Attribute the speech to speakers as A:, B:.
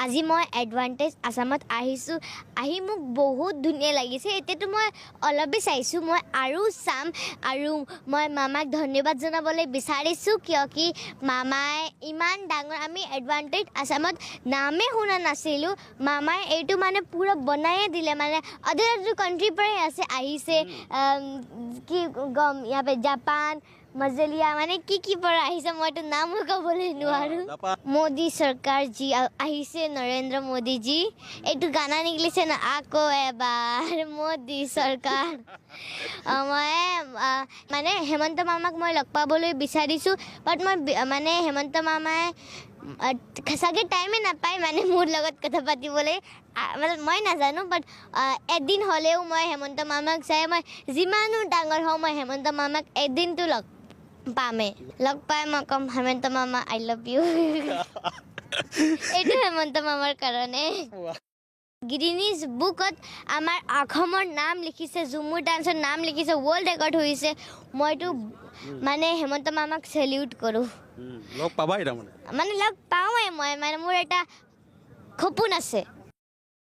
A: আজি মই এডভান্টেজ আছামত আহিছোঁ, আহি মোক বহুত ধুনীয়া লাগিছে। এতিয়াতো মই অলপেই চাইছোঁ, মই আৰু চাম। আৰু মই মামাক ধন্যবাদ জনাবলৈ বিচাৰিছোঁ, কিয় কি মামাই ইমান ডাঙৰ, আমি এডভান্টেজ আছামত নামেই শুনা নাছিলোঁ, মামাই এইটো মানে পূৰা বনায়ে দিলে। মানে আদাৰ আদাৰ কাণ্ট্ৰিৰ পৰাই আছে আহিছে, কি গম ইয়াৰ জাপান, মজলীয়া, মানে কি কি পৰা আহিছে মইতো নামো ক'বলৈ নোৱাৰোঁ। মোদী চৰকাৰ যি আহিছে, নৰেন্দ্ৰ মোদীজী, এইটো গানা নিকলিছে ন, আকৌ এবাৰ মোদী চৰকাৰ। মই মানে হেমন্ত মামাক মই লগ পাবলৈ বিচাৰিছোঁ, বাট মই মানে হেমন্ত মামাই চাগে টাইমে নাপায় মানে মোৰ লগত কথা পাতিবলৈ, মানে মই নাজানো, বাট এদিন হ'লেও মই হেমন্ত মামাক চাই, মই যিমানো ডাঙৰ হওঁ, মই হেমন্ত মামাক এদিনটো লগ পামেই। লগ পাই মই ক'ম, হেমন্ত মামা, I love you. এইটো হেমন্ত মামাৰ কাৰণে। গিনিজ বুকত আমাৰ অসমৰ নাম লিখিছে, ঝুমুৰ ডান্সৰ নাম লিখিছে, ৱৰ্ল্ড ৰেকৰ্ড হৈছে। মইতো মানে হেমন্ত মামাক চেলিউট কৰোঁ।
B: লগ পাবাই তাৰমানে?
A: মানে লগ পাওঁৱেই মই, মানে মোৰ এটা সপোন আছে।